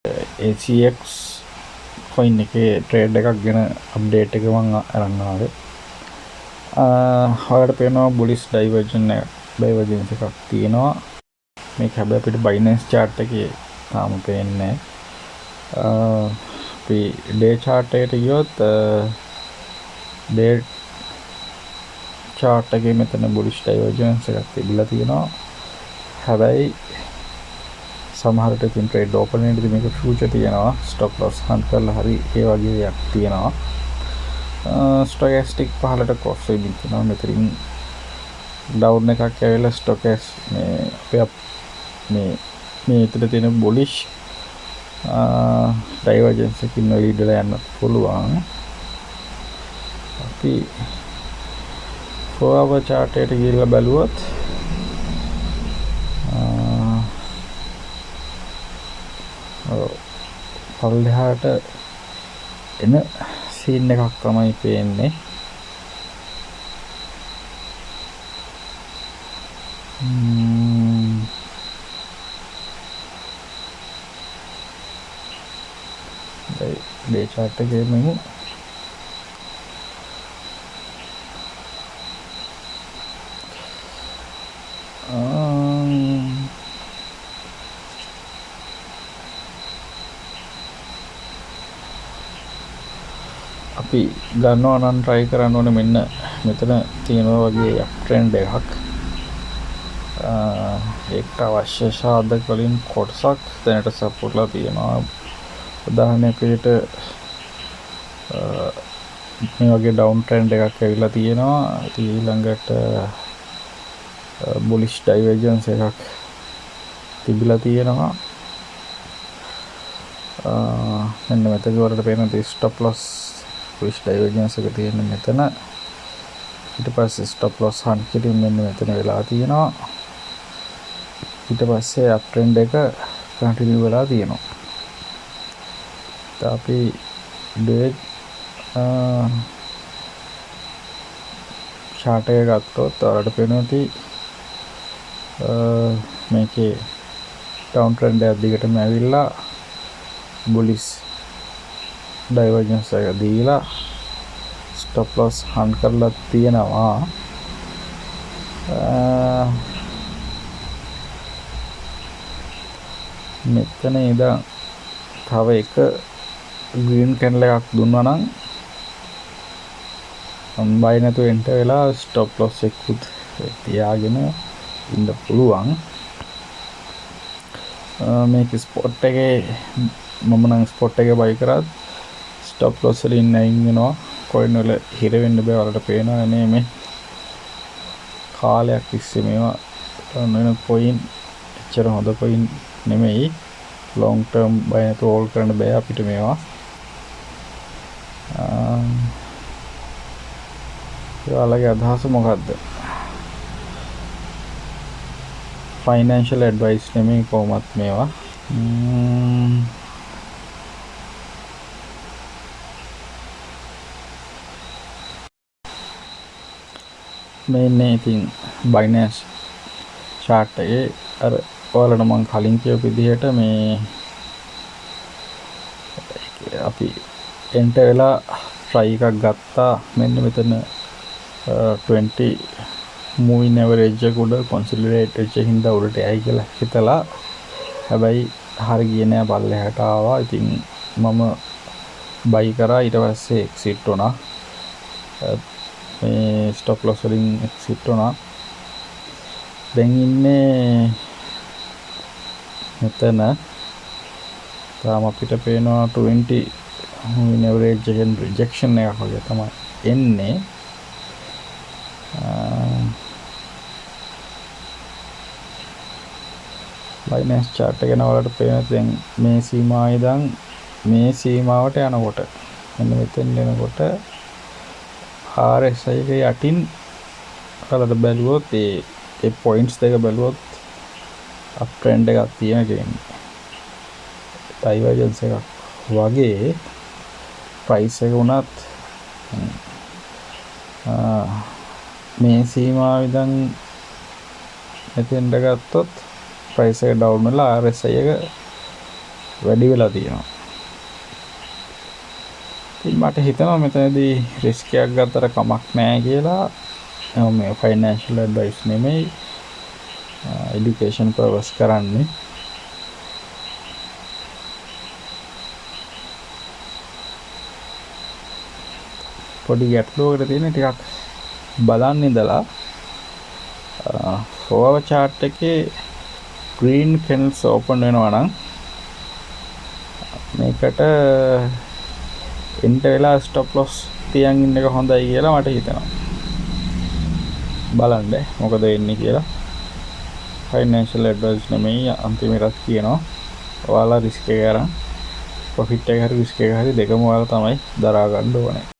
ACX coin එකේ trade එකක් ගැන අප්ඩේට් එක මං අරන් ආවේ. ඔයාලට පේනවා බුලිෂ් ඩයිවර්ජන් එක, ඩයිවර්ජන්ස් එකක් තියෙනවා. මේක හැබැයි අපිට Binance chart එකේ තාම පේන්නේ නැහැ. අපි ඩේ chart එකට ගියොත් ඩේ chart එකේ මෙතන බුලිෂ් ඩයිවර්ජන්ස් එකක් තිබිලා තියෙනවා. හැබැයි සමහරට ඉතින් ට්‍රේඩ් ඕපන් වෙන ඉතින් මේක ෆියුචර් තියෙනවා, ස්ටොප් ලොස් හන්ට් කරලා හරි ඒ වගේ දෙයක් තියෙනවා. ස්ටොකැස්ටික් පහලට ක්‍රොස් වෙමින් තියෙනවා. මෙතනින් ඩවුන් එකක් ඇවිල්ලා ස්ටොකැස් මේ අපේ මේ මේ විතර තියෙන බුලිෂ් ඩයිවර්ජන්ස් එකකින් ලීඩ් වෙලා යන්න පුළුවන්. අපි 4 hour chart එකට ගිහිල්ලා බැලුවොත් පල්ලෙහාට එන සීන් එකක් තමයි පේන්නේ. ඩේ චාට් එකේ මෙමු. අපි ගන්නවා නම් try කරන්න ඕනේ මෙන්න මෙතන තියෙනවා වගේ අප් ට්‍රෙන්ඩ් එකක්. ඒකට අවශ්‍ය සාධක වලින් කොටසක් දැනට සපෝට්ලා තියෙනවා. උදාහරණයක් විදිහට මේ වගේ ඩවුන් ට්‍රෙන්ඩ් එකක් ඇවිල්ලා තියෙනවා. ඉතින් ඊළඟට බුලිෂ් ඩයිවර්ජන්ස් එකක් තිබිලා තියෙනවා. මෙන්න මෙතන වලට පේන තේ ස්ටොප් ලොස් බුලිෂ් ඩයිවර්ජන්ස් එක තියෙන මෙතන. ඊට පස්සේ ස්ටොප් ලොස් හන්ට් කිරීම මෙන්න මෙතන වෙලා තියෙනවා. ඊට පස්සේ අප් ට්‍රෙන්ඩ් එක කන්ටිනියු වෙලා තියෙනවා. අපි ඩේ චාට් එක ගත්තොත් ඔයාලට පේනවා ඇති මේකේ ඩවුන් ට්‍රෙන්ඩ් එකක් දිගටම ඇවිල්ලා බුලිෂ් ඩයිවර්ජන්ස් එක දීලා ස්ටොප් ලොස් හන්ට් කරලා තියෙනවා. මෙතන ඉඳන් තව එක ග්‍රීන් කැන්ඩල් එකක් දුන්නා නම් මම බය නැතුව එන්ටර් වෙලා ස්ටොප් ලොස් එකකුත් තියාගෙන ඉන්න පුළුවන්. මේක ස්පොට් එකේ මම නම් ස්පොට් එකේ බයි කරත් ස්ටොප් ලොස් වලින් අයින් වෙනවා. කොයින් වල හිර වෙන්න බෑ. ඔයාලට පේනවා නේ මේ කාලයක් තිස්සේ මේවා වෙන කොයින් එච්චර හොඳ කොයින් නෙමෙයි. ලොං ටර්ම් බය නැතුව හෝල්ඩ් කරන්න බෑ අපිට මේවා. ඔයාලගේ අදහස මොකද්ද? ෆයිනෑන්ෂල් ඇඩ්වයිස් නෙමෙයි කොහොමත් මේවා. මේ ඉන්නේ ඉතින් Binance chart එකේ අර ඔයාලට මං කලින් කියපු විදිහට මේ අපි එන්ටර් වෙලා try එකක් ගත්තා. මෙන්න මෙතන 20 moving average එක උඩ consolidate වෙච්ච හින්දා උඩට යයි කියලා හිතලා, හැබැයි හරි ගියේ නෑ, පල්ලෙහාට ආවා. ඉතින් මම බයි කරා, ඊට පස්සේ එක්සිට් වුණා. මේ ස්ටොප් ලොස් වලින් එක්සිට් වුණා. දැන් ඉන්නේ මෙතන. තාම අපිට පේනවා 20 moving average එකෙන් රිජෙක්ෂන් එකක් වගේ තමයි එන්නේ. Binance chart එක ගැන ඔයාලට පේනවා දැන් මේ සීමාව ඉඳන් මේ සීමාවට යනකොට මෙන්න මෙතෙන් එනකොට RSI එක යටින් ඔයාලට බැලුවොත් ඒ පොයින්ට්ස් දෙක බැලුවොත් අප් ට්‍රෙන්ඩ් එකක් තියෙන කියන්නේ ඩයිවර්ජන්ස් එකක් වගේ ප්‍රයිස් එක වුණත් මේ සීමාව ඉඳන් මෙතෙන්ට ගත්තොත් ප්‍රයිස් එක ඩවුන් වෙලා RSI එක වැඩි වෙලා තියෙනවා. ඉතින් මට හිතෙනවා මෙතනදී රිස්ක් එකක් ගත්තට කමක් නෑ කියලා. මේ ෆයිනෑන්ෂල් ඇඩ්වයිස් නෙමෙයි, එඩියුකේෂන් පර්පස් කරන්නේ. පොඩි ගැටලුවකට තියෙන ටිකක් බලන් ඉඳලා 4 hour chart එකේ green candles open වෙනවා නම් මේකට එන්ට වෙලා ස්ටොප් ලොස් තියන් ඉන්න එක හොඳයි කියලා මට හිතෙනවා. බලන්න මොකද වෙන්නේ කියලා. ෆයිනෑන්ෂල් ඇඩ්වයිස් නෙමෙයි, අන්තිමටත් කියනවා ඔයාලා රිස්ක් එක අරන් ප්‍රොෆිට් එක හරි රිස්ක් එක හරි දෙකම ඔයාලා තමයි දරා ගන්න ඕනේ.